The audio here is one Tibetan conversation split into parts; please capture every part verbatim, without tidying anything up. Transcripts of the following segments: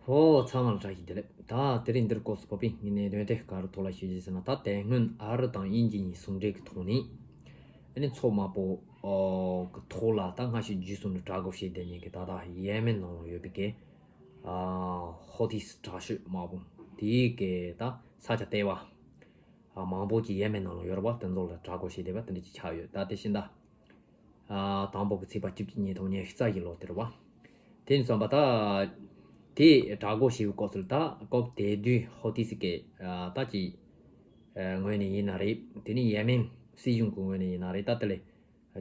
ཧོ། ཚང་མ་ལ་བཀྲ་ཤིས་བདེ་ལེགས། ད་དེ་རིང་འདིར་སྐོར་སུ་བབས་པའི་ངས་ནས་དོན་དེ་ག་རུ་ཐོག་ལ་ཞུ་རྒྱུ་ཟེར་ན། ད་དེ་སྔོན་ཨ་རི་དང་དབྱིན་ཇི་གཉིས་ཟུང་འབྲེལ་གྱི་ཐོག་ནས་ཨ་ནི་མཚོ་དམར་པོ་གི་ཐོག་ལ་ད་སྔ་ཕྱི་རྗེས་སུ་ནས་དྲག་རྒོལ་བྱས་བསྡད་མཁན་གྱི་ད་ད་ཡེ་མེན་ནང་ལ་ཡོད་པའི་གི་ཧོ་ཐི་སི་དྲག་ཤོས་དམག་དཔུང་དེའི་གི་ད་ས་ཆ་ལྟེ་བ་མང་པོ་ཅིག་ཡེ་མེན་ནང་ལ་ཡོད་རེད་བ། དེ་ཚོ་ལ་དྲག་རྒོལ་བྱས་བསྡད་པ་དེ་འདྲ་ཅིག་ཆགས་ཡོད། ད་དེ་བཞིན་ད། ཨ། དང་པོ་གི་ཚེས་པ་བཅུ་གཅིག་ཉིན་དང་ཉི་ཤུ་རྩ་བཞི་ལོ་དེ་རེད་བ། དེ་ནས་བསམ་པ་ད། དེ་དྲག་རྒོལ་བྱས་པའི་སྐབས་སུ་ད་སྐབས་དེ་དུས་ཧོ་ཐི་སི་གི་ཨ། ད་ཅིག་ཨ། ངོས་ནས་ཡིན་ན་རེད། དེ་ནས་ཡེ་མེན་སྲིད་གཞུང་གི་ངོས་ནས་ཡིན་ན་རེད། ད་དེ་ལས་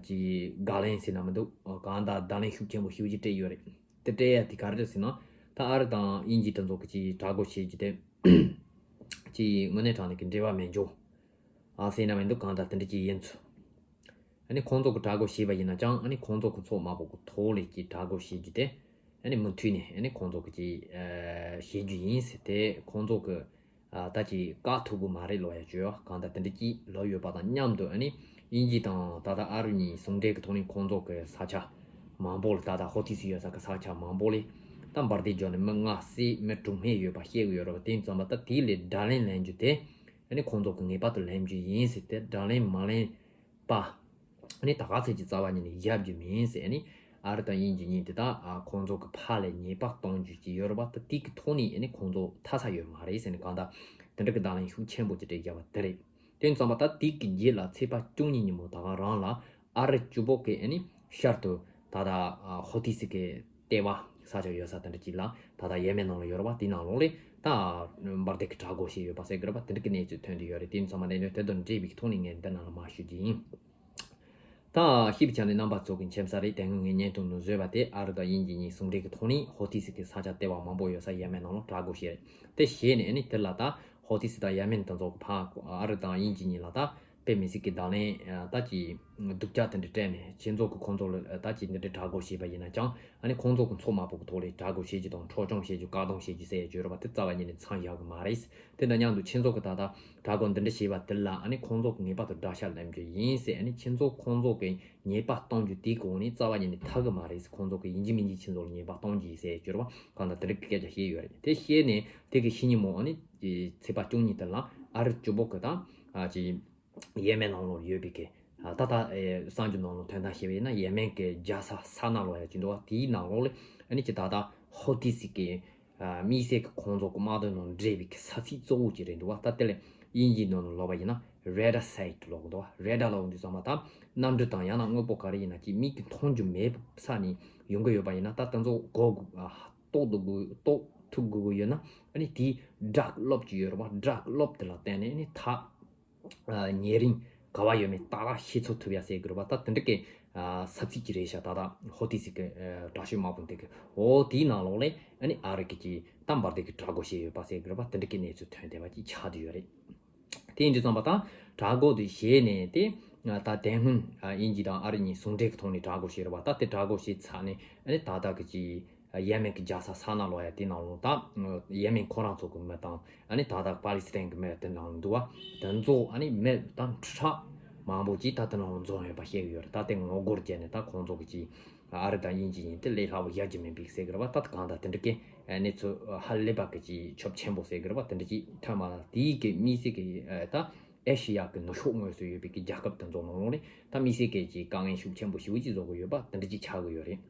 ཅིག་དགག་ལན་ཟེར་ན་མི་འདུག་གང་ལྟར་བརྡ་ལན་ཤུགས་ཆེན་པོ་ཞེ་པོ་ཅིག་སྤྲད་ཡོད་རེད། དེ་སྤྲད་ཡ་དེ་ག་རེ་རེད་ཟེར་ན། ད་ཨ་རི་དང་དབྱིན་ཇི་དེ་ཚོ་གི་ཅིག་དྲག་རྒོལ་བྱས་རྒྱུ་དེ་ཅིག་དངོས་གནས་དྲང་གནས་ཀྱི་འབྲེལ་བ་མེད་འཇོག་ཨ་ཟེར་ན་མི་འདུག་གང་ལྟར་དེ་འདྲ་ཅིག་ཡིན་ཚུལ། ཨ་ནི་ཁོང་ཚོ་གི་དྲག་རྒོལ་བྱས་པ་ཡིན་ན་ཅང་ཨ་ནི་ཁོང་ཚོ་གི་མཚོ་དམར་པོ་གི་ཐོག་ལས་ཀྱི་དྲག་རྒོལ་བྱེད་རྒྱུ་དེ་ཨ་ནི་མུ་མཐུད་ནས་ཨ་ནི་ཁོང་ཚོ་གི་ཅིག་ཨ། བྱེད་རྒྱུ་ཡིན་ཟེར་ཏེ་ཁོང་ཚོ་གི་ཨ། ད་ཅིག་བཀག་ཐུབ་ཀྱི་མ་རེད་ལབ་ཡ་བྱོས་གང་ལྟར་དེ་འདྲ་ཅིག་ལབ་ཡོད་པ་དང་མཉམ་དུ་ཨ་ནི་དབྱིན་ཇི་དང་ད་ལྟ་ཨ་རི་གཉིས་ཟུང་འབྲེལ་གྱི་ཐོག་ནས་ཁོང་ཚོ་གི་ས་ཆ་མང་པོ་ལ་ད་ལྟ་ཧོ་ཐི་སི་ཡོད་ས་གི་ས་ཆ་མང་པོ་ལ་ད་འབར་མདེལ་འཇོག་ནས་མི་ལྔ་བསད་མི་དྲུག་རྨས་ཡོད་པ་བཤད་གི་ཡོད་རེད་བ། དེ་ཙམ་པ་ད་དེ་ལས་དགག་ལན་ལེན་རྒྱུ་དེ་ཨ་ནི་ཁོང་ཚོ་གི་ངེས་པར་དུ་ལེན་རྒྱུ་ཡིན་ཟེར་ཏེ། དགག་ལན་མ་ལེན་པ་ཨ་ནི་ད་ག་ཚོད་ཀྱི་རྩ་བ་ཉིད་ནས་ཡབ་རྒྱུ་མིན་ཟེར། ཨ་ནི་ཨ་རི་དང་དབྱིན་ཇི་གཉིས་དེ་དག་ཨ། ཁོང་ཚོ་གི་ཕར་ལ་ཉེས་པ་གཏོང་རྒྱུ་ཅིག་ཡོད་རེད་བ། ད་དེ་གི་ཐོག་ནས་ཨ་ནི་ཁོང་ཚོ་ཐར་ས་ཡོད་མ་རེད་ཟེར་ནས་གང་ལྟར་དེ་འདྲ་གི་དགག་ལན་ཤུགས་ཆེན་པོ་ཅིག་སྤྲད་བཞག་པ་དེ་རེད། དེ་ཙམ་པ་ད་དེ་གི་རྗེས་ལ་ཚེས་པ་བཅུ་གཉིས་ཉིན་མོ་ད་ག་རང་ལ་ཨ་རི་བཅུ་པོ་གི་ཨ་ནི་ཤར་དུ་ད་ལྟ་ཨ། ཧོ་ཐི་སི་གི་ལྟེ་བ་ས་ཆ་ཡོད་ས་དེ་འདྲ་ཅིག་ལ་ད་ལྟ་ཡེ་མེན་ནང་ལ་ཡོད་རེད་བ། དེ་ནང་ལོགས་ལ་ད་འབར་མདེལ་གྱི་དྲག་རྒོལ་བྱས་ཡོད་པ་ཟེར་གི་རེད་བ། དེ་འདྲ་གི་གནས་ཚུལ་ཐོན་བསྡད་ཡོད་རེད། དེ་ཙམ་པ་ནས་དེ་དང་འབྲེལ་བའི་ཐོག་ནས་ངས་འདི་ནང་ལ་མར་ཞུ་རྒྱུ་ཡིན། ད་ཤེས་པའི་ཆ་ནས་རྣམ་པ་ཚོ་གི་མཁྱེན་གསལ་རེད། དེ་སྔོན་ངས་བརྙན་ཐུང་ནང་བཟོས་པ་དེ་ཨ་རི་དང་དབྱིན་ཇི་གཉིས་ཟུང་འབྲེལ་གྱི་ཐོག་ནས་ཧོ་ཐི་སི་གི་ས་ཆ་ལྟེ་བ་མང་པོ་ཡོད་ས་ཡེ་མེན་ནང་ལ་དྲག་རྒོལ་བྱས་རེད། དེ་བྱས་ནས་ཨ་ནི་དེ་ལ་ད་ཧོ་ཐི་སི་དང་ཡེ་མེན་དེ་ཚོ་གི་ཕར་ཨ་རི་དང་དབྱིན་ཇི་གཉིས་ལ་ད་དཔེ་མི་སྲིད་ཀྱི་དགག་ལན་ད་ཀྱི་སྡུག་ཅག་དེ་འདྲ་སྤྲད་ནས། ཁྱེད་ཚོ་གི་ཁོང་ཚོ་ལ་ད་ཀྱི་འདི་འདྲའི་དྲག་རྒོལ་བྱས་པ་ཡིན་ན་ཅང་ཨ་ནི་ཁོང་ཚོ་གི་མཚོ་དམར་པོ་གི་ཐོག་ལ་དྲག་རྒོལ་བྱེད་རྒྱུ་དང་འཕྲོག་བཅོམ་བྱེད་རྒྱུ་བཀག་སྡོམ་བྱེད་རྒྱུ་ཟེར་ཡ་བརྗོད་རེད་བ། དེ་རྩ་བ་ཉིད་ནས་མཚམས་བཞག་གི་མ་རེད། དེ་དང་མཉམ་དུ་ཁྱེད་ཚོ་གི་ད་ལྟ་དྲག་རྒོལ་འདི་འདྲ་བྱས་པ་དེ་ལ་ཨ་ནི་ཁོང་ཚོ་གི་ངེས་པར་དུ་དགྲ་ཤ་ལེན་རྒྱུ་ཡིན་ཟེར། ཨ་ནི་ཁྱེད་ཚོ་ཁོང་ཚོ་གི་ཉེས་པ་གཏོང་རྒྱུ་དེའི་སྒང་ནས་རྩ་བ་ཉིད་ནས་ཐར་གི་མ་རེད། ཁོང་ཚོ་གི་ཡིན་གཅིག་མིན་གཅིག་ཁྱེད་ཚོ་ལ་ཉེས་པ་གཏོང་རྒྱུ་ཡིན་ཟེར་བརྗོད་རེད་བ། གང་ལྟར་དེ་འདྲ་གི་སྐད་ཆ་བཤད་ཡོད་རེད། དེ་བཤད་ནས་དེ་གི་ཕྱི་ཉིན་མོ་ཨ་ནི་ཚེས་པ་བཅུ་གཉིས་དེ་ལ་ཨ་རི་བཅུ་པོ་གི་ད་ཨ་ཅི་ཡེ་མེན་ནང་ལོགས་ཡོད་པའི་གི་ད་ལྟ་གསར་འགྱུར་ནང་ལ་ཐོན་སྟངས་བཤད་པ་ཡིན་ན། ཡེ་མེན་གི་རྒྱལ་ས་ས་ན་ལོ་ཡ་ཅིག་འདུག་བ། དེའི་ནང་ལོགས་ལ་ཨ་ནི་ཅི་ད་ལྟ་ཧོ་ཐི་སི་གི་ཨ། དམིགས་བསལ་གྱི་ཁོང་ཚོ་གི་དམག་དོན་ནང་འདྲེས་པའི་གི་ས་ཚིགས་གཙོ་བོ་ཅིག་རེད་འདུག་བ། ད་དེ་ལས་དབྱིན་ཇིའི་ནང་ལ་ལབ་པ་ཡིན་ན་རེ་ཌར་སའིཊ་ལབ་གི་འདུག་བ། རེ་ཌར་ལབ་དུས་ཙམ་པ་ད་གནམ་གྲུ་དང་ཡང་ན་དངོས་པོ་ག་རེ་ཡིན་ན་ཅིག་མིག་གིས་མཐོང་རྒྱུ་མེད་ས་ནས་ཡོང་གི་ཡོད་པ་ཡིན་ན། ད་དེ་ཚོ་གོ་དགོས། ཨ། རྟོགས་ཐུབ་དགོས། རྟོགས་ཐུབ་དགོས་ཀྱི་ཡོད་ན་ཨ་ནི་དེའི་སྒྲ་གི་རླབས་ཅིག་ཡོད་རེད་བ། སྒྲ་གི་རླབས་དེ་ལ་བརྟེན་ནས་ཨ་ནི་ད། ཨ། ཉེ་རིང་ག་བ་ཡོད་མེད་ཏག་ཏག་ཤེས་ཚོད་ཐུབ་ཡ་ཟེར་གི་རེད་བ། ད་དེ་འདྲ་གི་ཨ། ས་ཚིགས་ཅིག་རེད་ཤག་ད་ལྟ་ཧོ་ཐི་སི་གི་ཨ། དྲག་ཤོས་དམག་དཔུང་དེ་གི་འོ་དེའི་ནང་ལོགས་ལ་ཨ་ནི་ཨ་རི་གི་ཅིག་ད་འབར་མདེལ་གི་དྲག་རྒོལ་བྱས་ཡོད་པ་ཟེར་གི་རེད་བ། དེ་འདྲ་གི་གནས་ཚུལ་ཐོན་བསྡད་པ་ཅིག་ཆགས་བསྡད་ཡོད་རེད། དེ་ཡིན་དུས་ཙམ་པ་ད་དྲག་རྒོལ་དེ་བྱས་ནས་དེ་ད་དེ་སྔོན་ཨ། དབྱིན་ཇི་དང་ཨ་རི་གཉིས་ཟུང་འབྲེལ་གི་ཐོག་ནས་དྲག་རྒོལ་བྱས་རེད་བ། ད་དེ་དྲག་རྒོལ་བྱས་ཚར་ནས་ཨ་ནི་ད་ལྟ་གི་ཅིག་ཡེ་མེན་གྱི་རྒྱལ་ས་ས་ན་ལོ་ཡ་དེ་ནང་ལོ་ད་ཡེ་མེན་ཁོ་རང་ཚོ་གི་མི་དང་ཨ་ནི་ད་ལྟ་པ་ལི་སི་ཐན་གྱི་མི་དེ་ནང་འདུག་བ། དེ་ཚོ་ཨ་ནི་མི་ད་ཁྲི་ཕྲག་མང་པོ་ཅིག་ད་དེ་ནང་ལ་འཛོམས་ཡོད་པ་བཤད་གི་ཡོད་རེད། ད་དེ་ངོ་རྒོལ་བྱས་ནས་ད་ཁོང་ཚོ་གི་ཅིག་ཨ་རི་དང་དབྱིན་ཇི་གཉིས་དེ་ལས་སླ་བོ་ཡ་གྱི་མིན་པའི་ཟེར་གི་རེད་བ། ད་གང་ལྟར་དེ་འདྲ་གི་གནས་ཚུལ་ཧ་ལས་པ་གི་ཅིག་ཁྱབ་ཆེན་པོ་ཟེར་གི་རེད་བ། དེ་འདྲ་ཅིག་ཐོན་མ་ལ་དེའི་གི་དམིགས་བསལ་གི་ད་ཨེ་ཤི་ཡ་གི་ནུབ་ཕྱོགས་ངོས་སུ་ཡོད་པའི་གི་རྒྱལ་ཁབ་དེ་ཚོ་ནང་ལོགས་ནས་ད་དམིགས་བསལ་གི་ཅིག་དཀའ་ངལ་ཤུགས་ཆེན་པོ་ཞེ་པོ་ཅིག་བཟོ་གི་ཡོད་པ་དེ་འདྲ་ཅིག་ཆགས་གི་ཡོད་རེད།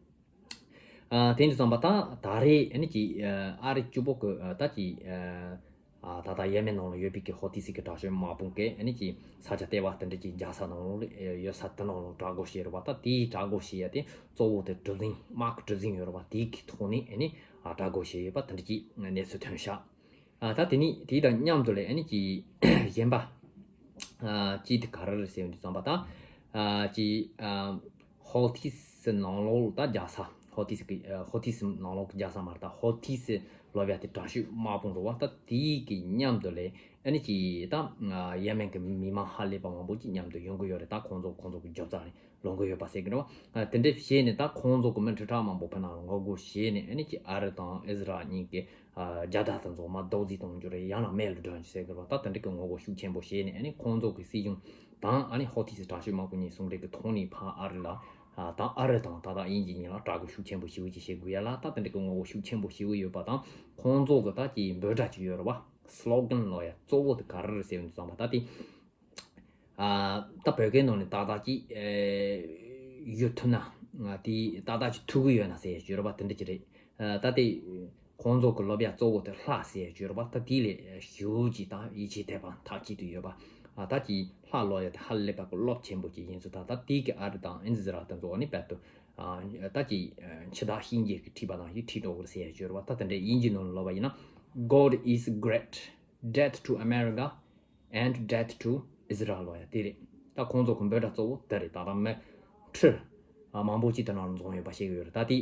ཨ། དེ་འདྲ་ཙམ་པ་ད་ད་རེས་ཨ་ནི་ཅིག་ཨ་རི་བཅུ་པོ་གི་ད་ཅིག་ཨ། ད་ལྟ་ཡེ་མེན་ནང་ལ་ཡོད་པའི་གི་ཧོ་ཐི་སི་གི་དྲག་ཤོས་དམག་དཔུང་གིས་ཨ་ནི་ཅིག་ས་ཆ་ལྟེ་བ་དེ་འདྲ་ཅིག་རྒྱལ་ས་ནང་ལོགས་ལ་ཡོད་ས་དེ་ནང་ལ་དྲག་རྒོལ་བྱས་རེད་བ། ད་དེའི་དྲག་རྒོལ་བྱེད་ཡ་དེ་གཙོ་བོ་དེ་གྲུ་གཟིངས་དམག་གི་གྲུ་གཟིངས་ཡོད་རེད་བ། དེའི་གི་ཐོག་ནས་ཨ་ནི་དྲག་རྒོལ་བྱས་ཡོད་པ་དེ་འདྲ་ཅིག་གནས་ཚུལ་ཐོན་ཤག་ཨ། ད་དེ་ནི་དེ་དང་མཉམ་དུ་ལས་ཨ་ནི་ཅིག་གཞན་པ་ཨ། ཅིག་དེ་ག་རེ་རེད་ཟེར་དུས་ཙམ་པ་ད་ཨ། ཅིག་ཨ། ཧོ་ཐི་སི་ནང་ལོགས་ད་རྒྱལ་ས་ཧོ་ཐི་སི་གི་ཨ། ཧོ་ཐི་སི་ནང་ལོགས་ཀྱི་རྒྱལ་ས་མ་རེད། ད་ཧོ་ཐི་སི་ལབ་ཡ་དེ་དྲག་ཤོས་དམག་དཔུང་རེད་བ། ད་དེའི་གི་མཉམ་དུ་ལས་ཨ་ནི་ཅིག་ད་ཡེ་མེན་གི་མི་མང་ཧ་ལས་པ་མང་པོ་ཅིག་མཉམ་དུ་ཡོང་གི་ཡོད་རེད། ད་ཁོང་ཚོ་ཁོང་ཚོ་གི་རྒྱབ་རྩ་ནས་ལོང་གི་ཡོད་པ་ཟེར་གི་རེད་བ། དེ་འདྲ་བྱས་ནས་ད་ཁོང་ཚོ་གི་མི་ཁྲི་ཕྲག་མང་པོ་ཕ་ནང་ལ་ངོ་རྒོལ་བྱས་ནས་ཨ་ནི་ཅིག་ཨ་རི་དང་ཨི་ཟི་རལ་གཉིས་ཀྱི་ཨ། རྒྱལ་དར་དེ་ཚོ་མར་རྡོག་རྫིས་གཏོང་རྒྱུ་རེད། ཡང་ན་མེ་ལ་སྒྲོན་རྒྱུ་ཟེར་གི་རེད་བ། ད་དེ་འདྲ་གི་ངོ་རྒོལ་ཤུགས་ཆེན་པོ་བྱས་ནས་ཨ་ནི་ཁོང་ཚོ་གི་སྲིད་གཞུང་དང་ཨ་ནི་ཧོ་ཐི་སི་དྲག་ཤོས་དམག་དཔུང་གཉིས་ཟུང་འབྲེལ་གི་ཐོག་ནས་ཕར་ཨ་རི་ལ་ ཨ་ད་ཨ་རི་དང་ད་ལྟ་དབྱིན་ཇི་གཉིས་ལ་དགྲ་བོ་ཤུགས་ཆེན་པོ་ཞེ་པོ་ཅིག་བྱེད་དགོས་ཡ་ལ། ད་དེ་འདྲ་གི་ངོ་བོ་ཤུགས་ཆེན་པོ་ཞེ་པོ་ཡོད་པ་དང་། ཁོང་ཚོ་གི་ད་ཀྱི་འབོད་སྒྲ་ཅིག་ཡོད་རེད་བ། སི་ལོ་གན་ལབ་ཡ་གཙོ་བོ་དེ་ག་རེ་རེད་ཟེར་ཡོང་དུས་ཙམ་པ་ད་དེ། ཨ་ད་བོད་སྐད་ནང་ནས་ཏག་ཏག་ཅིག་ཨེ་ཡོད་ཐུབ་ན། ང་དེ་ཏག་ཏག་ཅིག་ཐུག་གི་ཡོད་ན་ཟེར་ཡ་ཅིག་ཡོད་རེད་བ། དེ་འདྲ་ཅིག་རེད། ཨ་ད་དེ་ཁོང་ཚོ་གི་སློབ་ཡ་གཙོ་བོ་དེ་ལྷ་ཟེར་ཡ་ཅིག་ཡོད་རེད་བ། ད་དེ་ལས་ཞེ་པོ་ཅིག་ད་ཡིད་ཆེས་ཐེབས་པ་ཐབས་ཅིག་ཏུ་ཡོད་པ། ཨ་ད་ཅིག་ལྷ་སློབ་ཡ་དེ་ཧ་ལས་པ་གི་སློབ་ཆེན་པོ་ཅིག་ཡིན་ཚུལ། ད་ད་དེ་གི་ཨ་རི་དང་ཨིན་ཛི་ར་དེ་ཚོ་ནི་རྦད་དེ་ཨ་ད་ཅིག་ཨ་འཆི་བདག་གཤིན་རྗེ་གི་ཁྲིད་པ་དང་ཡི་ཁྲིད་འགྲོ་གི་རེད་ཟེར་ཡ་ཅིག་ཡོད་རེད་བ། ད་དེ་འདྲའི་དབྱིན་ཇི་ནང་ལ་ལབ་པ་ཡིན་ན། God is great, death to America and death to Israel ལབ་ཡ་དེ་རེད། ད་ཁོང་ཚོ་གི་འབོད་སྒྲ་གཙོ་བོ་དེ་རེད། ད་ལྟ་མི་ཁྲི་ཨ་མང་པོ་ཅིག་དེ་ནང་ལ་འཛོམས་ཡོད་པ་ཤེས་ཀྱི་ཡོད་རེད། ད་དེ་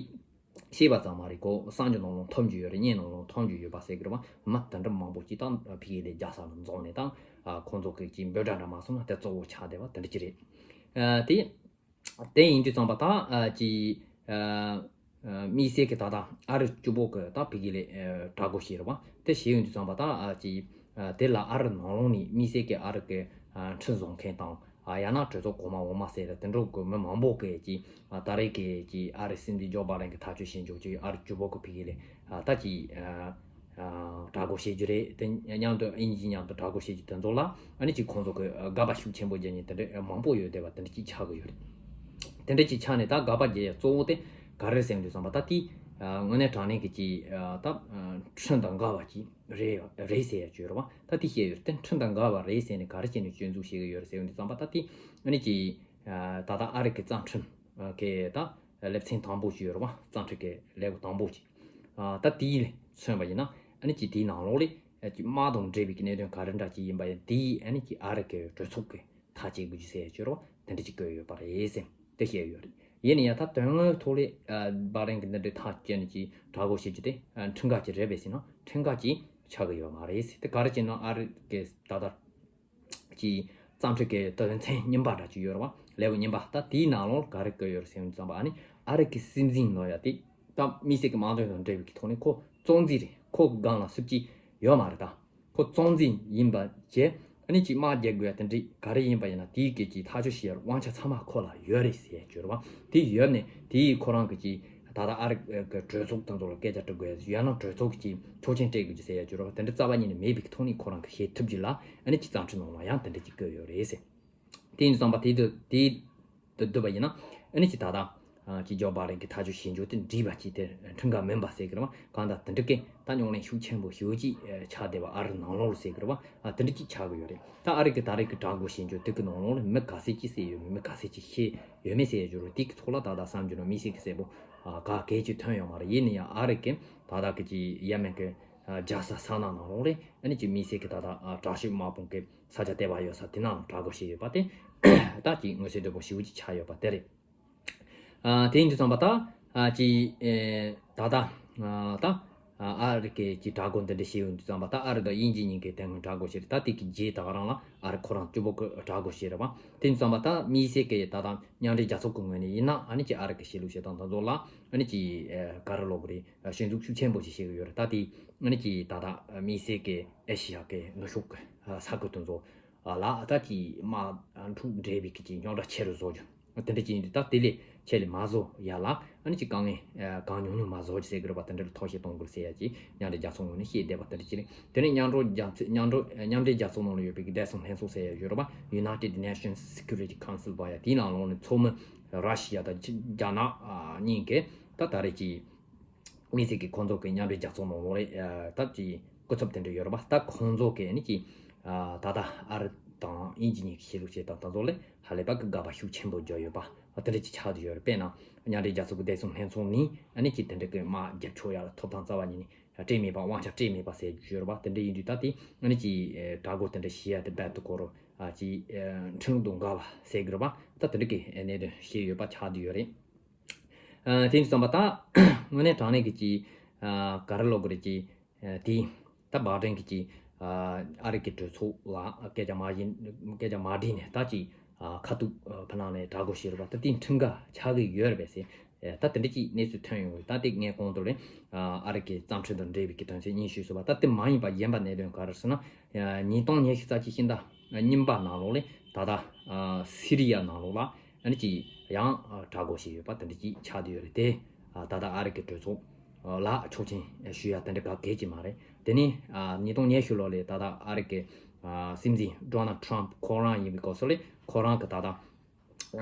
ཤེས་པ་ཙམ་མ་རེད། ཁོ་གསར་འགྱུར་ནང་ལ་ཐོན་རྒྱུ་ཡོད་རེད། བརྙན་ནང་ལ་ཐོན་རྒྱུ་ཡོད་པ་ཟེར་གི་རེད་བ། མི་དེ་འདྲ་མང་པོ་ཅིག་ད་ཕ་གི་ལ་རྒྱལ་ས་ལ་འཛོམས་ནས་ད་ཨ་ཁོང་ཚོ་གི་ཅིག་འབོད་སྒྲ་འདྲ་མ་སོང་ན་དེ་གཙོ་བོ་ཆགས་བསྡད་པ་དེ་འདྲ་ཅིག་རེད། ཨ་དེ་དེ་ཡིན་དུས་ཙམ་པ་ད་ཨ་ཅིག་ཨ་ཨ་དམིགས་བསལ་གྱི་ད་ལྟ་ཨ་རི་གཅིག་པོ་གི་ད་ཕ་གི་ལ་ཨ་དྲག་རྒོལ་བྱས་རེད་བ། དེ་བྱས་ཡོང་དུས་ཙམ་པ་ད་ཨ་ཅིག་ཨ་དེ་ལ་ཨ་རི་ནང་ལོགས་ནས་དམིགས་བསལ་གྱི་ཨ་རི་གི་ཨ་ཁྲིམས་བཟོ་མཁན་དང་། ཨ་ཡང་ན་གྲོས་ཚོགས་གོང་མ་འོག་མ་ཟེར་དེ་འདྲ་གི་མི་མང་པོ་གིས་ཀྱིས་ཨ་ད་རེས་ཀྱི་ཀྱི་ཨ་རི་སྲིད་འཛིན་ཇོ་བྷའི་ཌེན་གྱི་ཐག་གཅོད་བྱེད་འཇོག་ཅིག་ཨ་རི་གཅིག་པོ་གི་ཕ་གི་ལ་ཨ་ད་ཀྱི་ཨ་ཨ་དྲག་རྒོལ་བྱེད་རྒྱུ་རེད། དེ་མཉམ་དུ་དབྱིན་ཇི་མཉམ་དུ་དྲག་རྒོལ་བྱེད་རྒྱུ་དེ་ཚོ་ལ་ཨ་ནི་ཅིག་ཁོང་ཚོ་གི་ཨ་དགག་པ་ཤུགས་ཆེན་པོ་བརྒྱབ་ནས་དེ་འདྲ་མང་པོ་ཡོད་བསྡད་པ་དེ་འདྲ་ཅིག་ཆགས་ཀྱི་ཡོད་རེད། དེ་འདྲ་ཅིག་ཆགས་ནས་ད་དགག་པ་བརྒྱབ་ཡ་གཙོ་བོ་དེ་ག་རེ་ཟེར་འདུག་བསམ་པ་ད་དེ་ཨ་དངོས་གནས་དྲང་གནས་ཀྱི་ཅིག་ཨ་ད་ཨ་ཁྲིམས་དང་འགལ་བ་ཅིག་རེད་རེད་ཟེར་ཡ་ཅིག་ཡོད་རེད་བ། ད་དེ་བཤད་ཡོད་རེད། དེ་ཁྲིམས་དང་འགལ་བ་རེད་ཟེར་ནས་ག་རེ་བྱས་ནས་སྐྱོན་འཛུགས་བྱེད་ཀྱི་ཡོད་རེད་ཟེར་ཡོང་དུས་ཙམ་པ་ད་དེ་ཨ་ནི་ཅིག་ཨ་ད་ལྟ་ཨ་རི་གི་བཙན་ཁྲིམས་ཨ་གི་ད་ལེབ་མཚན་དང་པོ་ཅིག་ཡོད་རེད་བ། བཙན་ཁྲིམས་ཀྱི་ལེའུ་དང་པོ་ཅིག་ཨ་ད་དེ་ལ་མཚོན་པ་ཡིན་ན་ཨ་ནི་ཅིག་དེའི་ནང་ལོགས་ལ་ཨ་ཅིག་དམག་དང་འབྲེལ་བའི་གི་གནད་དོན་ག་རེ་འདྲ་ཅིག་ཡིན་པ་ཡིན་དེ་ཨ་ནི་ཅིག་ཨ་རི་གི་གྲོས་ཚོགས་ཀྱི་ཐག་བཅད་དགོས་རྒྱུ་ཟེར་ཡ་ཅིག་ཡོད་རེད་བ། དེ་འདྲ་ཅིག་བཀོད་ཡོད་པ་རེད་ཟེར་དེ་བཤད་ཡོད་རེད། ཡིན་ན་ཡང་ད་དོན་དངོས་ཐོག་ལ་ཨ་བྷའི་ཌེན་གྱི་འདི་འདྲའི་ཐག་བཅད་ནས་ཅིག་དྲག་རྒོལ་བྱེད་རྒྱུ་དེ་ཨ་ཁྲིམས་འགལ་ཅིག་རེད་པས་ཟེར་ན་ཁྲིམས་འགལ་ཅིག་ཆགས་ཀྱི་ཡོད་མ་རེད་ཟེར། དེ་ག་རེ་བྱས་ན་ཨ་རི་གི་ད་ལྟ་ཀྱི་བཙན་ཁྲིམས་ཀྱི་དོན་ཚན་རྙིང་པ་འདྲ་ཅིག་ཡོད་རེད་བ། ལེའུ་རྙིང་པ། ད་དེའི་ནང་ལོགས་ག་རེ་བཀོད་ཡོད་རེད་ཟེར་ཙམ་པ་ཨ་ནི་ཨ་རི་གི་སྲིད་འཛིན་ལབ་ཡ་དེ་ད་དམིགས་བསལ་གྱི་དམག་དོན་དང་འབྲེལ་བའི་གི་ཐོག་ནས་ཁོ་གཙོ་འཛིན་རེད། ཁོ་གི་སྒང་ལ་སུ་གཅིག་ཡོད་མ་རེད། ད་ཁོ་གཙོ་འཛིན་ཡིན་པ་བྱས་ཨ་ནི་ཅིག་དམག་རྒྱག་དགོས་ཡ་དེ་འདྲ་ག་རེ་ཡིན་པ་ཡིན་ན་དེའི་སྐད་ཀྱི་ཐག་གཅོད་བྱེད་ཡ་དབང་ཆ་ཚང་མ་ཁོ་ལ་ཡོད་རེད་ཟེར་ཡ་ཅིག་ཡོད་རེད་བ། དེ་ཡོད་ནས་དེའི་ཁོ་རང་གི་ཅིག་ད་ལྟ་ཨ་རི་གི་གྲོས་ཚོགས་དེ་ཚོ་ལ་སྐད་ཆ་དྲི་དགོས་ཡ་ཡང་ན་གྲོས་ཚོགས་ཀྱི་ཆོག་མཆན་སྤྲད་དགོས་རྒྱུ་ཟེར་ཡ་ཅིག་ཡོད་རེད་བ། དེ་འདྲ་རྩ་བ་ཉིད་ནས་མེད་པའི་གི་ཐོག་ནས་ཁོ་རང་གི་བྱེད་ཐུབ་རྒྱུ་ལ་ཨ་ནི་ཅིག་བཙན་ཁྲིམས་ནང་ལ་ཡང་དེ་འདྲ་ཅིག་བཀོད་ཡོད་རེད་ཟེར། དེ་ཡིན་དུས་ཙམ་པ་དེ་དུ་དེ་དུ་བསྡུས་པ་ཡིན་ན་ཨ་ནི་ཅིག་ད་ལྟ་ཨ་ཅིག་ཇོ་བྷའི་ཌེན་གྱི་ཐག་གཅོད་བྱེད་འཇོག་དེ་འགྲིག་པ་ཅིག་དེ་ཁྲིམས་འགལ་མིན་པ་ཟེར་གི་རེད་བ། གང་ལྟར་དེ་འདྲ་གི་ད་རྙོག་གླེང་ཤུགས་ཆེན་པོ་ཞེ་པོ་ཅིག་ཨ་ཆགས་བསྡད་པ་ཨ་རི་ནང་ལོགས་ལ་ཟེར་གི་རེད་བ། ཨ་དེ་འདྲ་ཅིག་ཆགས་གི་ཡོད་རེད། ད་ཨ་རི་གི་ད་རེས་གི་དྲག་རྒོལ་བྱེད་འཇོག་དེ་གི་ནང་ལོགས་ལ་མི་ག་ཚད་ཅིག་བསད་ཡོད་མེད། མི་ག་ཚད་ཅིག་ཤི་ཡོད་མེད་ཟེར་ཡ་ཅིག་ཡོད་རེད། དེ་གི་ཐོག་ལ་ད་ལྟ་བསམ་རྒྱུ་ན་དམིགས་བསལ་གི་གསལ་པོ་ཨ་ག་གེ་ཅིག་ཐོན་ཡོད་མ་རེད། ཡིན་ན་ཡང་ཨ་རི་གི་ད་ལྟ་གི་ཅིག་ཡེ་མེན་གི་ཨ་རྒྱལ་ས་ས་ན་ནང་ལོགས་ལ་ཨ་ནི་ཅིག་དམིགས་བསལ་གི་ད་ལྟ་ཨ་དྲག་ཤོས་དམག་དཔུང་གི་ས་ཆ་དེ་བ་ཡོད་ས་དེ་ནང་དྲག་རྒོལ་བྱས་ཡོད་པ་དེ་ད་ཅིག་མངོན་གསལ་དོད་པོ་ཞེ་པོ་ཅིག་ཆགས་ཡོད་པ་དེ་རེད། ཨ་དེ་ཡིན་དུས་ཙམ་པ་ད་ཨ་ཅིག་ཨེ་ད་ལྟ་ཨ་ད་ཨ་ཨ་རི་གི་ཅིག་དྲག་རྒོལ་འདི་འདྲ་བྱས་ཡོང་དུས་ཙམ་པ་ད་ཨ་རི་དང་དབྱིན་ཇི་གཉིས་ཀས་དེ་སྔོན་དྲག་རྒོལ་བྱས་རེད། ད་དེ་གི་རྗེས་ད་ག་རང་ལ་ཨ་རི་ཁོ་རང་གཅིག་པོ་གི་དྲག་རྒོལ་བྱས་རེད་བ། དེ་ཡིན་དུས་ཙམ་པ་ད་དམིགས་བསལ་གི་ད་ལྟ་མཉམ་འབྲེལ་རྒྱལ་ཚོགས་ཀྱི་ངོས་ནས་ཡིན་ན་ཨ་ནི་ཅིག་ཨ་རི་གི་ཆོས་ལུགས་བྱེད་སྟངས་དེ་ཚོ་ལ་ཨ་ནི་ཅིག་ཨེ་ག་རེ་ལབ་དགོས་རེད། ཞེན་འཛུགས་ཤུགས་ཆེན་པོ་ཞིག་བྱེད་ཀྱི་ཡོད་རེད། ད་དེ་ཨ་ནི་ཅིག་ད་ལྟ་དམིགས་བསལ་གྱི་ཨེ་ཤི་ཡ་གི་ནུབ་ཕྱོགས་ཀྱི་ས་ཁུལ་དེ་ཚོ་ལ་ད་ཅིག་དམག་འཁྲུག་འདྲ་བའི་གི་ཅིག་རྙོག་དྲ་ཆེ་རུ་བཟོ་རྒྱུ་དེ་འདྲ་ཅིག་ཡིན་དུས་ད་དེ་ལས་ཆེ་ལས་མ་བཟོ་ཡ་ལ་ཨ་ནི་ཅིག་དཀའ་ངལ་གང་ཉུང་ཉུང་མ་བཟོ་རྒྱུ་ཟེར་གི་རེད་པ། དེ་འདྲ་ལ་ཐོག་ཤེས་གཏོང་དགོས་ཟེར་ཡ་ཅིག་མཉམ་འབྲེལ་རྒྱལ་ཚོགས་ངོས་ནས་བཤད་བསྡད་པ་དེ་འདྲ་ཅིག་རེད། དེ་ནས་མཉམ་འབྲེལ་རྒྱལ་ཚོགས་མཉམ་འབྲེལ་མཉམ་འབྲེལ་རྒྱལ་ཚོགས་ནང་ལ་ཡོད་པའི་གི་བདེ་སྲུང་ལྷན་ཚོགས་ཟེར་ཡ་ཡོད་རེད་པ། United Nations Security Council བ་ཡ་དེའི་ནང་ལོགས་ནས་ཚོགས་མི་ར་ཤི་ཡ་དང་རྒྱ་ནག་གཉིས་ཀས་ད་ད་རེས་ཀྱི་དམིགས་བསལ་གྱི་ཁོང་ཚོ་གི་མཉམ་འབྲེལ་རྒྱལ་ཚོགས་ནང་ལོགས་ལ་ད་ཀྱི་སྐུ་ཚབ་དེ་འདྲ་ཡོད་རེད་པ། ད་ཁོང་ཚོ་གི་ནི་ཀྱི་ད་ལྟ་ཨ་རི་དང་དབྱིན་ཇི་གཉིས་ཀྱི་ཆོས་ལུགས་བྱེད་སྟངས་དེ་ཚོ་ལ་ཧ་ལས་པ་གི་དགག་པ་ཤུགས་ཆེན་པོ་བརྒྱབ་ཡོད་པ་དེ་འདྲ་ཅིག་ཆགས་བསྡད་ཡོད་རེད། དཔེར་ན་མཉམ་འབྲེལ་རྒྱལ་ཚོགས་ཀྱི་བདེ་སྲུང་ལྷན་ཚོགས་ནས་ཨ་ནི་ཀྱི་དེ་འདྲ་གི་དམག་རྒྱབ་ཆོག་ཡ་ལ་ཐོབ་ཐང་རྩ་བ་ཉིད་ནས་སྤྲད་མེད་པ་དབང་ཆ་སྤྲད་མེད་པ་ཟེར་རྒྱུ་ཡོད་རེད་པ། དེ་འདྲ་ཡིན་དུས་ད་དེ་ཨ་ནི་ཀྱི་དྲག་རྒོལ་དེ་འདྲ་བྱེད་ཡ་དེ་རྦད་དེ་ཁོ་རང་ཀྱི་ཁྲིམས་ལུགས་དང་འགལ་བ་ཟེར་གི་རེད་པ། ད་དེ་འདྲ་གི་གནད་དོན་བཤད་ཡོད་པ་ཆགས་བསྡད་ཡོད་རེད། ཨ་དེ་ཡིན་དུས་ཙམ་པ་ད་དངོས་གནས་དྲང་གནས་ཀྱི་ཀྱི་ཨ་ག་རེ་ལབ་དགོས་རེད་ཀྱི་ཨ་དེ་ད་བྷའི་ཌེན་གྱི་ཀྱི་ཨ་ཨ་རི་གི་གྲོས་ཚོགས་ལ་སྐད་ཆ་མ་ཡིན་སྐད་ཆ་མ་དྲིས་ནས་ད་ཀྱི་ཨ་ཁ་ཐུག་ཨ་ཕ་ནང་ནས་དྲག་རྒོལ་བྱས་རེད་པ། ད་དེ་ཁྲིམས་འགལ་ཆགས་ཀྱི་ཡོད་རེད་པས་ཟེར། ཨ་ད་དེ་འདྲ་ཀྱི་གནས་ཚུལ་ཐོན་ཡོང་གི་ད་དེ་ངས་གོང་དུ་རེད། ཨ་ཨ་རི་གི་བཙན་ཁྲིམས་དང་འབྲེལ་བའི་གི་དོན་ཚན་གཉིས་ཞུས་སོང་བ། ད་དེ་མ་ཡིན་པ་གཞན་པ་གནད་དོན་ག་རེ་ཟེར་ན་ཉིས་སྟོང་ཉི་ཤུ་རྩ་གཅིག་ཕྱི་ཟླ་གཉིས་པ་ནང་ལོགས་ལ་ད་ལྟ་ཨ་སི་རི་ཡ་ནང་ལོགས་ལ་ ཨ་ནི་ཅིག་ཡང་ཨ་དྲག་དགོས་བྱས་ཡོད་པ་དེ་འདྲ་ཅིག་ཆགས་བསྡད་ཡོད་རེད་དེ། ཨ་ད་ལྟ་ཨ་རི་གི་གྲོས་ཚོགས་ཨ་ལ་ཆོག་མཆན་ཞུ་ཡ་དེ་འདྲ་ག་གལ་གྱི་མ་རེད། དེ་ནས་ཨ་ཉིས་སྟོང་ཉི་ཤུ་ལོ་ལ་ད་ལྟ་ཨ་རི་གི་ཨ་སྲིད་འཛིན་ཌོ་ནལ་ཊམ་ཁོ་རང་ཡིན་པའི་སྐབས་སུ་ལ་ཁོ་རང་གི་ད་ལྟ་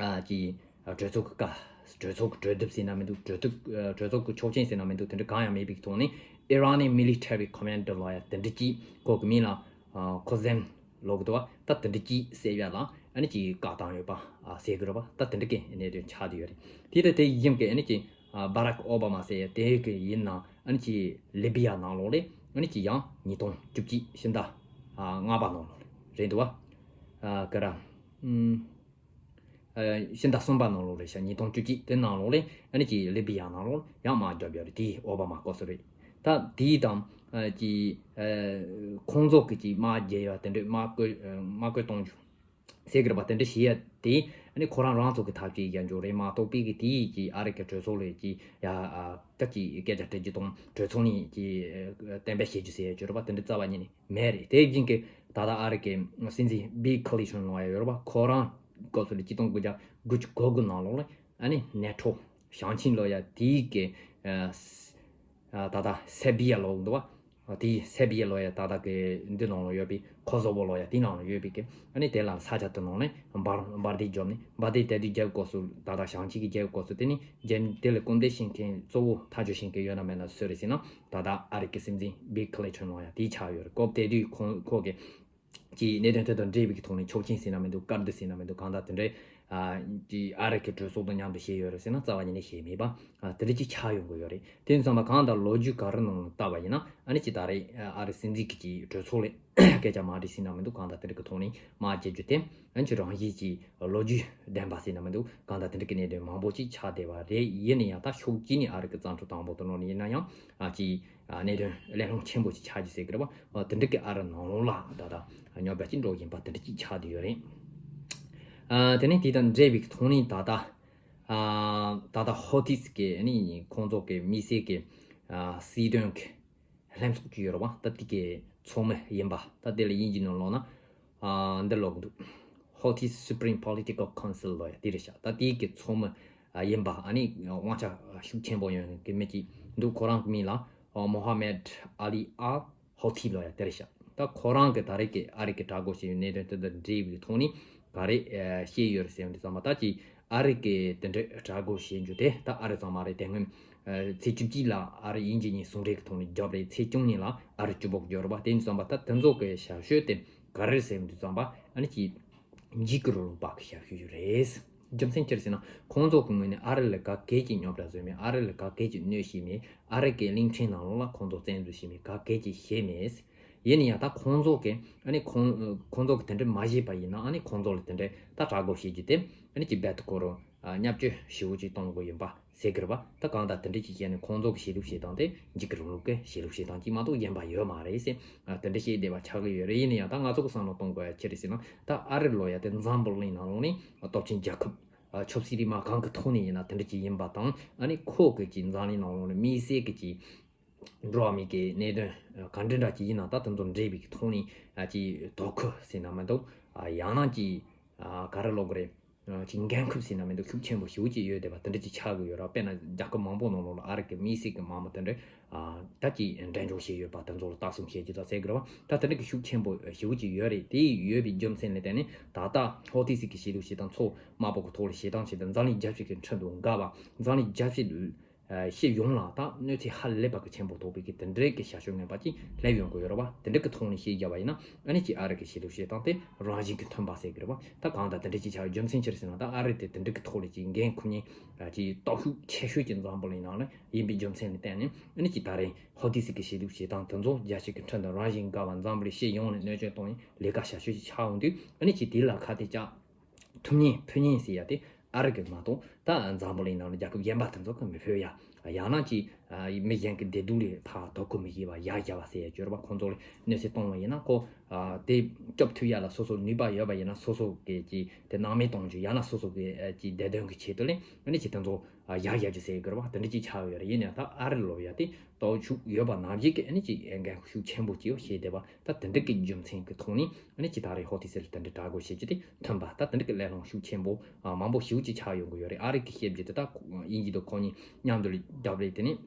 ཨ་ཀྱི་ཨ་གྲོས་ཚོགས་ཀྱི་བཀའ་གྲོས་ཚོགས་ཀྱི་གྲོས་བསྡུར་ཟེར་ན་མི་འདུག་གྲོས་ཚོགས་ཨ་གྲོས་ཚོགས་ཀྱི་ཆོག་མཆན་ཟེར་ན་མི་འདུག་དེ་འདྲ་གང་ཡང་མེད་པའི་ཐོག་ནས་ཨི་རན་ནི་མི་ལི་ཊ་རི་ཁོ་མན་ཌར་ལབ་ཡ་དེ་འདྲ་ཅིག་ཁོ་གི་མིང་ལ་ཨ་ཁོ་ཟེམ་ལབ་གི་འདུག་བ། ད་དེ་འདྲ་ཅིག་བསད་ཡ་ལ་ཨ་ནི་ཅིག་བཀའ་བཏང་ཡོད་པ་ཨ་ཟེར་གི་རེད་བ། ད་དེ་འདྲ་གི་གནད་དོན་ཆགས་བསྡད་ཡོད་རེད། དེ་ལྟ་དེ་ཡིན་གི་ཨ་ནི་ཅིག་ཨ་བྷ་རག་ཨོ་བྷ་མ་ཟེར་ཡ་དེ་གི་ཡིན་ན་ཨ་ནི་ཅིག་ལི་བི་ཡ་ནང་ལོགས་ལ་ཨ་ནི་ཅིག་ཡང་ཉིས་སྟོང་བཅུ་གཅིག་ཕྱི་ཟླ་ཨ་ལྔ་པ་ནང་ལོགས་ལ་རེད་འདུག་བ། ཨ་ག་ར་ཨུམ། ཕྱི་ཟླ་གསུམ་པ་ནང་ལོགས་རེད་ཤག་ཉིས་སྟོང་བཅུ་གཅིག་དེ་ནང་ལོགས་ལ་ཨ་ནི་ཅིག་ལི་བི་ཡ་ནང་ལོགས་ཡང་དམག་བརྒྱབ་ཡོད་རེད། དེ་ཨོ་བྷ་མ་སྐབས་སུ་རེད། ད་དེའི་དང་ཨ་ཅིག་ཨ་ཁོང་ཚོ་གི་ཅིག་དམག་རྒྱག་ཡ་དེ་འདྲ་དམག་བཀོད་ཨ་དམག་བཀོད་གཏོང་རྒྱུ་ཟེར་གི་རེད་པ། དེ་འདྲ་བྱེད་ཡ་དེ་ཨ་ནི་ཁོ་རང་རང་ཚོ་གི་ཐབས་ཇུས་རྒྱག་རྒྱུ་རེད་མ་གཏོགས་པའི་གི་དེའི་ཅིག་ཨ་རི་གི་གྲོས་ཚོགས་ལ་ཅིག་ཡ་ཨ་ད་ཅིག་སྐད་ཆ་དྲི་རྒྱུ་དང་གྲོས་ཚོགས་ནས་ཅིག་གཏན་འབེབས་བྱེད་རྒྱུ་ཟེར་ཡ་ཅིག་ཡོད་རེད་པ། དེ་འདྲ་རྩ་བ་ཉིད་ནས་མེད་རེད། དེ་བཞིན་གི་ད་ལྟ་ཨ་རི་གི་སྲིད་འཛིན་བྷིལ་ཁི་ལིན་ཊོན་ལབ་ཡ་ཡོད་རེད་པ། ཁོ་རང་སྐབས་སུ་ལ་ཆིག་སྟོང་དགུ་བརྒྱ་དགུ་བཅུ་གོ་དགུ་ནང་ལོགས་ལ་ཨ་ནི་ནེ་ཊོ་ཞང་ཆིན་ལབ་ཡ་དེའི་གི་ཨ་ད་ལྟ་སེར་བྷི་ཡ་ལབ་འདུག་བ། དེའི་སེར་བྷི་ཡ་ལབ་ཡ་ད་ལྟ་གི་འདི་ནང་ལ་ཡོད་པའི་ཁོ་སོ་བོ་ལབ་ཡ་དེའི་ནང་ལ་ཡོད་པའི་གི་ཨ་ནི་དེ་ལ་ས་ཆ་དེ་ནང་ནས་འབར་འབར་མདེལ་བརྒྱབ་ནས་འབར་མདེལ་དེ་དུས་རྒྱབ་སྐབས་སུ་ད་ལྟ་ཞང་ཆིན་གི་རྒྱབ་སྐབས་སུ་དེ་ནི་རྒྱབ་དེ་ལ་སྐུར་འདེབས་བྱེད་མཁན་གཙོ་བོ་ཐག་གཅོད་བྱེད་མཁན་ཡོད་ན་མེད་ན་སུ་རེད་ཟེར་ན། ད་ལྟ་ཨ་རི་གི་སྲིད་འཛིན་བྷིལ་ཁི་ལིན་ཊོན་ལབ་ཡ་དེ་ཆགས་ཡོད་རེད། སྐབས་དེ་དུས་ཁོང་ཁོ་གི་ཀྱི་གནད་དོན་དེ་དང་འབྲེལ་བའི་གི་ཐོག་ནས་ཆོག་མཆན་ཟེར་ན་མི་འདུག་བཀའ་འདི་ཟེར་ན་མི་འདུག་གང་ལྟར་དེ་འདྲའི་ཨ་ཀྱི་ཨ་རི་གི་གྲོས་ཚོགས་དང་མཉམ་དུ་བྱས་ཡོད་རེད་ཟེར་ན་རྩ་བ་ཉིད་ནས་བྱས་མེད་པ། ཨ་དེ་འདྲ་ཅིག་ཆགས་ཡོང་གི་ཡོད་རེད། དེ་ཡིན་ཙང་མ་གང་ལྟར་ལོ་རྒྱུས་ག་རེ་ནང་ལ་བལྟས་པ་ཡིན་ན་ཨ་ནི་ཅིག་ད་རེས་ཨ་རི་སྲིད་འཛིན་གྱི་ཀྱི་གྲོས་ཚོགས་ལ་སྐད་ཆ་མ་དྲིས་ཟེར་ན་མི་འདུག་གང་ལྟར་དེ་འདྲ་གི་ཐོག་ནས་མ་བརྗེད་རྒྱུ་དེ་ཨ་ནི་ཅིག་རང་བཞིན་གྱི་ལོ་རྒྱུས་ལྡན་པ་ཟེར་ན་མི་འདུག་གང་ལྟར་དེ་འདྲ་གི་གནད་དོན་མང་པོ་ཅིག་ཆགས་བསྡད་པ་རེད། ཡིན་ན་ཡང་ད་ཕྱོགས་གཅིག་ནས་ཨ་རི་གི་བཙན་འཕྲོག་དང་པོ་དེ་ནང་ནས་ཡིན་ན་ཡང་ཨ་ཅིག་ཨ་གནད་དོན་གླེང་སློང་ཆེན་པོ་ཅིག་ཆགས་རྒྱུ་ཟེར་གི་རེད་བ། ཨ་དེ་འདྲ་གི་ཨ་རི་ནང་ལོགས་ལ་ད་ལྟ་རྙོག་དྲ་ཅིག་འགྲོ་བཞིན་པ་དེ་འདྲ་ཅིག་ཆགས་བསྡད་ཡོད་རེད། ཨ་དེ་ནས་དེ་དང་འབྲེལ་བའི་ཐོག་ནས་ད་ལྟ་ཨ་ད་ལྟ་ཧོ་ཐིས་ཀྱི་ཨ་ནི་ཁོང་ཚོ་གི་དམིགས་བསལ་གྱི་ཨ་སྲིད་དོན་གྱི་ལྷན་ཚོགས་ཅིག་ཡོད་རེད་བ། ད་དེ་གི་ཚོགས་མི་ཡིན་པ་ད་དེ་ལ་དབྱིན་ཇི་ནང་ལོགས་ན་ཨ་འདི་ལབ་གི་འདུག Houthi Supreme Political Council ལབ་ཡ་དེ་རེད་ཤག་ད་དེ་གི་ཚོགས་མི་ཨ་ཡིན་པ་ཨ་ནི་དབང་ཆ་ཤུགས་ཆེན་པོ་ཡོད་མཁན་གྱི་མི་ཅིག་འདུག་ཁོ་རང་གི་མིང་ལ་ཨ་Mohammed Ali Al Houthi ལབ་ཡ་དེ་རེད་ཤག་ད་ཁོ་རང་གི་ད་རེས་ཀྱི་ཨ་རི་གི་དྲག་རྒོལ་བྱས་ཡོད་གནད་དོན་དེ་དང་འབྲེལ་བའི་ཐོག་ནས་ག་རེ་ཨ་བཤད་ཡོད་རེད་ཟེར་བ་འདི་ཚང་མ་ད་ཅིག་ཨ་རི་གི་དེ་འདྲའི་དྲག་རྒོལ་བྱེད་རྒྱུ་དེ་ད་ཨ་རི་ཚང་མ་རེད། དེ་སྔོན་ཨ་ཚེས་བཅུ་གཅིག་ལ་ཨ་རི་དབྱིན་ཇི་གཉིས་ཟུང་འབྲེལ་གྱི་ཐོག་ནས་བརྒྱབ་རེད། ཚེས་བཅུ་གཉིས་ལ་ཨ་རི་བཅུ་པོ་བརྒྱབ་རེད་པ། དེ་ཡིན་ཙང་པ་ད་དེ་ཚོ་གི་ཞབས་ཞུ་དེ་ག་རེ་ཟེར་བ་འདི་ཙམ་པ་ཨ་ནི་ཅིག་འཇིགས་སྐུལ་རོགས་པ་གི་ཞབས་ཞུ་རེད། རྒྱུ་མཚན་ཅི་རེད་ཟེར་ན་ཁོང་ཚོ་གི་ངོས་ནས་ཨ་རི་ལ་ག་གེ་ཅིག་རྙོག་དྲ་བཟོས་མེད། ཨ་རི་ལ་ག་གེ་ཅིག་གནོད་བྱས་མེད། ཨ་རི་གི་གླིང་ཕྲན་ནང་ལོགས་ལ་ཁོང་ཚོ་བཙན་འཛུལ་བྱས་མེད། ག་གེ་ཅིག་བྱས་མེད། ཡིན་ན་ཡང་ད་ཁོང་ཚོ་གི་ཨ་ནི་ཁོང་ཁོང་ཚོ་གི་དེ་འདྲ་མ་བྱས་པ་ཡིན་ན་ཨ་ནི་ཁོང་ཚོ་ལ་དེ་འདྲ་ད་དྲག་རྒོལ་བྱེད་རྒྱུ་དེ་ཨ་ནི་ཅིག་རྦད་དེ་ཁོ་རང་བརྙས་བཅོས་ཞེ་པོ་ཅིག་གཏོང་དགོས་ཡིན་པ། ཟེར་གི་རེད་པ། ད་གང་ལྟར་དེ་འདྲ་ཅིག་བྱས་ནས་ཁོང་ཚོ་གི་བྱེད་ལུགས་བྱེད་སྟངས་དེ་འཇིགས་སྐུལ་རིང་ལུགས་ཀྱི་བྱེད་ལུགས་བྱེད་སྟངས་ཅིག་མ་གཏོགས་གཞན་པ་ཡོད་མ་རེད་ཟེར། ཨ་དེ་འདྲ་བཤད་བསྡད་པ་ཆགས་ཀྱི་ཡོད་རེད། ཡིན་ན་ཡང་ད་ང་ཚོ་གི་བསམ་བློ་གཏོང་དགོས་ཡ་ཅི་རེད་ཟེར་ན་ད་ཨ་རི་ལབ་ཡ་དེ་འཛམ་བུ་གླིང་ནང་ལོགས་ནས་སྟོབས་ཆེན་རྒྱལ་ཁབ་ཨ་ཆབ་སྲིད་རིག་མ་གང་གི་ཐོག་ནས་ཡིན་ན་དེ་འདྲ་ཅིག་ཡིན་པ་དང་ཨ་ནི་ཁོ་གི་ཅིག་འཛམ་གླིང་ནང་ལོགས་ནས་དམིགས་བསལ་གི་ཅིག་འགྲོ་བ་མི་གི་གནད་དོན་ག་འདྲ་འདྲ་ཅིག་ཡིན་ན་ད་དེ་ཚོ་འབྲེལ་བའི་གི་ཐོག་ནས་ཨ་ཅིག་དོ་ཁུར་ཟེར་ན་མི་འདུག་ཨ་ཡང་ན་ཅིག་ཨ་ག་རེ་ལབ་དགོས་རེད། ཅིག་འགན་ཁུར་ཟེར་ན་མི་འདུག་ཤུགས་ཆེན་པོ་ཞེ་པོ་ཅིག་ཡོད་བསྡད་པ་དེ་འདྲ་ཅིག་ཆགས་ཀྱི་ཡོད་ར། དཔེར་ན་རྒྱལ་ཁབ་མང་པོ་ནང་ལོགས་ལ་ཨ་རི་གི་དམིགས་བསལ་གྱི་དམག་མི་དེ་འདྲ་ཨ་ད་ཅིག་འགྲན་སྦྱོར་བྱས་ཡོད་པ་དེ་ཚོ་ལ་ལྟ་སྲུང་བྱེད་རྒྱུ་དང་ཟེར་གི་ར་བ། ད་དེ་འདྲ་གི་ཤུགས་ཆེན་པོ་ཞེ་པོ་ཅིག་ཡོད་རེད། དེ་ཡོད་པའི་རྒྱུ་མཚན་ལ་བརྟེན་ནས་ད་ལྟ་ཧོ་ཏི་སི་གི་བྱེད་ལུགས་བྱེད་སྟངས་མཚོ་དམར་པོ་གི་ཐོག་ལ་བྱེད་སྟངས་བྱེད་དང་འཛམ་གླིང་རྒྱལ་སྤྱི་གི་ཁྲིམས་དང་འགལ་བ། འཛམ་གླིང་རྒྱལ་སྤྱི་ཨ་སྤྱི་ཡོངས་ལ་ད་གནོད་འཚེ་ཧ་ལས་པ་གི་ཆེན་པོ་ཐོགས་པའི་གི་དེ་འདྲའི་གི་བྱ་སྤྱོད་ངན་པ་ཅིག་སླེབས་ཡོང་གི་ཡོད་རེད་བ། དེ་འདྲའི་གི་ཐོག་ནས་བཤད་རྒྱབ་པ་ཡིན་ན་ཨ་ནི་ཅིག་ཨ་རི་གི་བྱེད་ལུགས་བྱེད་སྟངས་དེ་རང་བཞིན་གྱིས་མཐུན་པ་ཟེར་གི་རེད་བ། ད་གང་ལྟར་དེ་འདྲ་ཅིག་ཆགས་ཡོད་རྒྱུ་མཚན་ཅི་རེད་ཟེར་ན་ད་ཨ་རི་དེ་དེ་འདྲའི་གི་ཐོག་ལ་ཅིག་འགན་འཁུར་མཁན་ཅིག་སྟོབས་ཤུགས་ཆེ་ཤོས་ཀྱི་འཛམ་བུ་གླིང་ནང་ལ་ཡིན་པའི་རྒྱུ་མཚན་ལ་བརྟེན་ནས་ཨ་ནི་ཅིག་ད་རེས་ཧོ་ཏི་སི་གི་བྱེད་ལུགས་བྱེད་སྟངས་དེ་ཚོ་རྒྱལ་སྤྱི་གི་ཁྲིམས་དང་རང་བཞིན་འགལ་བ། འཛམ་བུ་གླིང་སྤྱི་ཡོངས་ལ་གནོད་སྐྱོན་གཏོང་ཡའི་ལས་ཀ་བྱ་སྤྱོད་ཅིག་ཆགས་ཡོང་དུས་ཨ་ནི་ཅིག་དེ་ལ་ཁ་གཏད་བཅག་ཐུབ་མཁན་ཕུལ་མཁན་ཟེར་ཡ་དེ་ཨ་རི་གི་མ་གཏོགས་ད་འཛམ་བུ་གླིང་ནང་ལ་རྒྱལ་ཁབ་གཞན་པ་དེ་ཚོ་གི་མི་ཕུལ་ཡ། ཡང་ན་ཅིག་ ཨ་མི་གཞན་གྱི་བདེ་སྡུག་ལ་ཕར་དོ་ཁུར་མི་བྱེད་པར་ཡར་རྒྱབ་པ་ཟེར་ཡ་ཅིག་ཡོད་རེད་པ། ཁོང་ཚོ་ལ་གནོད་འཚེ་གཏོང་བ་ཡིན་ན་ཁོ་ཨ་དེ་སྐྱོབ་ཐུབ་ཡ་ལ་སོ་སོ་ནུས་པ་ཡོད་པ་ཡིན་ན་སོ་སོ་གི་ཅིག་དེ་སྣང་མེད་གཏོང་རྒྱུ་ཡང་ན་སོ་སོ་གི་ཨ་ཅིག་བདེ་དོན་གྱི་ཆེད་དུ་ལ་ཨ་ནི་ཅིག་དེ་ཚོ་ཨ་ཡར་རྒྱབ་རྒྱུ་ཟེར་གི་རེད་པ། དེ་འདྲ་ཅིག་ཆགས་ཡོད་རེད། ཡིན་ནའང་ད་ཨ་རི་ལ་ལོག་ཡ་དེ་སྟོབས་ཤུགས་ཡོད་པ་ནང་བཞིན་གྱི་ཨ་ནི་ཅིག་འགན་ཤུགས་ཆེན་པོ་ཅིག་བཞེས་བསྡད་པ། ད་དེ་འདྲ་གི་རྒྱུ་མཚན་གྱི་ཐོག་ནས་ཨ་ནི་ཅིག་ད་རེས་ཧོ་ཏི་སི་ལ་དེ་འདྲ་དྲག་རྒོལ་བྱེད་རྒྱུ་དེ་ཐོན་པ། ད་དེ་འདྲ་གི་གླེང་སློང་ཤུགས་ཆེན་པོ་ཨ་མང་པོ་ཞེ་པོ་ཅིག་ཆགས་ཡོང་གི་ཡོད་རེད། ཨ་རི་གི་བཤད་རྒྱུ་དེ་ད་དབྱིན་ཇི་དང་ཁོ་གཉིས་མཉམ་དུ་ལ་རྒྱབ་རེད། དེ་ནས་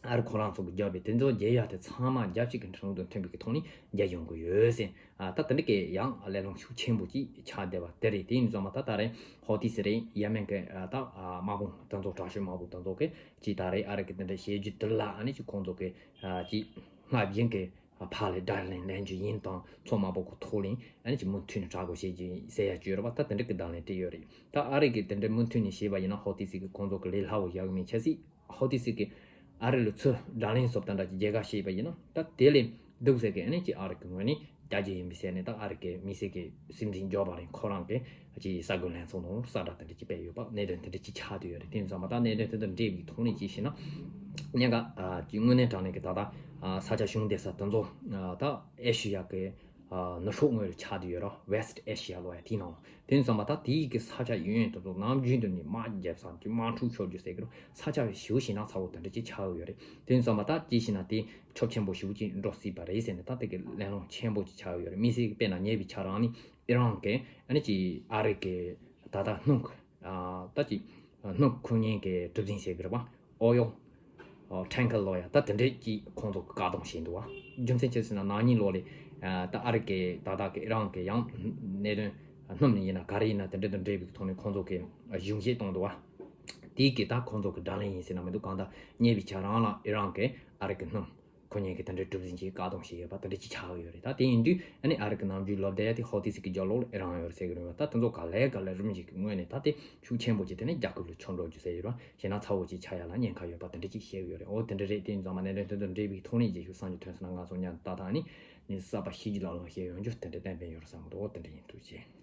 ཨ་རི་ཁོ་རང་ཚོ་གི་རྒྱབ་རེད། དེ་ཚོ་རྒྱལ་ཡ་དེ་ཚང་མ་རྒྱབ་ཅིག་གི་ཁྲིམས་དང་མཐུན་པའི་གི་ཐོག་ནས་རྒྱལ་ཡོང་གི་ཡོད་ཟེར། ཨ་ད་དེ་འདྲ་གི་ཡང་གླེང་སློང་ཤུགས་ཆེན་པོ་ཅིག་ཆགས་བསྡད་པ་དེ་རེད། དེ་ཡིན་ཙང་མ་ད་ད་རེས་ཧོ་ཏི་སི་རེད། ཡེ་མེན་གི་ཨ་ད་ཨ་དམག་དཔུང་དེ་ཚོ་དྲག་ཤོས་དམག་དཔུང་དེ་ཚོ་གི་ཅིག་ད་རེས་ཨ་རི་གི་དེ་འདྲ་བྱེད་རྒྱུ་དེ་ལ་ཨ་ནི་ཅིག་ཁོང་ཚོ་གི་ཨ་ཅིག་སྔར་བཞིན་གི་ཕར་ལ་བརྡ་ལན་ལེན་རྒྱུ་ཡིན་དང་མཚོ་དམར་པོ་གི་ཐོག་ལ་ཨ་ནི་ཅིག་མུ་མཐུད་ནས་དྲག་རྒོལ་བྱེད་རྒྱུ་ཡིན་ཟེར་ཡ་ཅིག་ཡོད་རེད་པ། ད་དེ་འདྲ་གི་བརྡ་ལན་སྤྲད་ཡོད་རེད། ད་ཨ་རི་གི་དེ་འདྲ་མུ་མཐུད་ནས་བྱས་པ་ཡིན་ན་ཧོ་ཏི་སི་གི་ཁོང་ཚོ་གི་ལས་སླ་བོ་ཡག་མིན་ཆ་སྲིད། ཧོ་ཏི་སི་གི་ཨ་རི་ལ་ཚུར་བརྡ་ལན་བཟོ་ལྟ་འདྲ་གྱི་རྒྱལ་ཁ་བྱས་པ་ཡིན་ན་ད་དེ་ལས་སྡུག་ཟེར་གི་ཨ་ནི་ཅིག་ཨ་རི་གི་ངོས་ནས་རྒྱག་རྒྱུ་ཡིན་པས་ཟེར་ནས། ད་ཨ་རི་གི་མི་སེར་གི་སེམས་འཛིན་འཇོག་པ་རེད། ཁོ་རང་གི་ཅིག་ས་ཁུལ་ལྷན་ཚོགས་ནང་ལ་གསལ་བསྒྲགས་དེ་འདྲ་ཅིག་སྤེལ་ཡོད་པ། གནད་དོན་དེ་འདྲ་ཅིག་ཆགས་བསྡད་ཡོད་རེད། དེ་ཡིན་ཙང་མ་ད་གནད་དོན་དེ་དང་འབྲེལ་བའི་ཐོག་ནས་ཅིག་བྱས་ན་གནད་འགག་ཨ་ཅིག་དངོས་གནས་དྲང་གནས་ཀྱི་ད་ལྟ་ཨ་ས་ཆ་གཞུང་སྡེ་ས་དེ་ཚོ་ཨ་ད་ཨེ་ཤི་ཡ་གི་ཨ་ནུབ་ཕྱོགས་ངོས་ལ་ཆགས་བསྡད་ཡོད་ར། West Asia ལབ་ཡ་དེའི་ནང་ལ། དེ་ཡིན་ཙང་མ་ད་དེའི་གི་ས་ཆ་ཡུན་ཡུན་དུ་ནམ་རྒྱུན་དུ་ནས་དམག་བརྒྱབ་ས་དེ་དམག་འཁྲུག་ཤོར་རྒྱུ་ཟེར་གི་རུ་ས་ཆ་ཞེ་པོ་ཞིག་ན་ཚ་བོ་དེ་འདྲ་ཅིག་ཆགས་ཡོད་རེད། དེ་ཡིན་ཙང་མ་ད་ཅི་ཞིག་ན་དེ་ཁྱབ་ཆེན་པོ་ཞེ་པོ་ཅིག་འགྲོ་སྲིད་པ་རེད་ཟེར་ནས་ད་དེ་གི་གླེང་སློང་ཆེན་པོ་ཅིག་ཆགས་ཡོད་རེད། མི་སེར་གི་དཔེར་ན་ཉེ་བའི་ཆ་རང་ནི་ཨི་རན་གི་ཨ་ནི་ཅིག་ཨ་རི་གི་ད་ལྟ་སྣུམ་ཨ་ད་ཅིག་སྣུམ་འཁོར་མཁན་གི་གྲུ་གཟིངས་ཟེར་གི་རེད་པ། ཨོ་ཡོ། ཨོ་ཊེང་ཀར་ལོ་ཡ་ད་དེ་འདྲས་ཀྱིས་ཁོང་ཚོ་བཀག་སྡོམ་བྱས་འདུག་བ། རྒྱུ་མཚན་ཅི་ཟེར་ན་ན་ནིང་ལོ་ལས་ད་ཨ་རི་གི་ད་ལྟ་གི་ཨི་རན་གི་ཡང་གནད་དོན་སྣུམ་ནས་ཡིན་ན་ག་རེ་ཡིན་ན་དེ་འདྲས་དང་འབྲེལ་བའི་ཐོག་ནས་ཁོང་ཚོ་གི་གཞུང་བཞེས་བཏང་འདུག་བ། དེའི་གི་ད་ཁོང་ཚོ་གི་དགྲ་ལན་ཡིན་ཟེར་ན་མི་འདུག་གང་ལྟར་ཉེ་བའི་ཆ་རང་ལ་ཨི་རན་གི་ཨ་རི་གི་སྣུམ་འཁོར་མཁན་གི་དེ་འདྲའི་གྲུ་གཟིངས་ཅིག་བཀག་སྡོམ་བྱས་ཡོད་པ་དེ་འདྲ་ཅིག་ཆགས་ཡོད་རེད། ད་དེ་ཡིན་དུས་ཨ་ནི་ཨ་རི་གི་ནམ་རྒྱུན་ལོབ་བསྡད་ཡ་དེ་ཧོ་ཏི་སི་གི་རྒྱབ་ལོགས་ལ་ཨི་རན་ཡོད་རེད་ཟེར་གི་རེད་བ། ད་དེ་ཚོ་ག་ལེ་ག་ལེ་རིམ་བཞིན་གི་ངོས་ནས་ད་དེ་ཤུགས་ཆེན་པོ་ཅིག་དེ་ནས་རྒྱལ་ཁབ་ལ་ཆོད་འགྲོ་རྒྱུ་ཟེར་ཡོད་རེད་བ། ཞེ་ན་ཚ་བོ་ཅིག་ཆགས་ཡ་ལ་ཉེན་ཁ་ཡོད་པ་དེ་འདྲ་ཅིག་བཤད་གི་ཡོད་རེད། འོ་དེ་འདྲ་རེད། དེ་ཡིན་ཙང་མ་གནད་དོན་དེ་དང་འབྲེལ་བའི་ཐོག་ནས་རྗེས་ཤུལ་གསར་འགྱུར་ཐོན་སོང་ན་ང་ཚོ་ཉན་ད་ད་ནི་ནི་གསར་པ་ཤེས་ཀྱི་ལ་ལོང་བཤད་ཡོང་རྒྱུ་དེ་འདྲ་གཏན་འབེབས་ཡོད་རེད་བསམ་གི་འདུག་འོ་དེ་འདྲ་ཡིན། ཐུགས་རྗེ་ཆེ།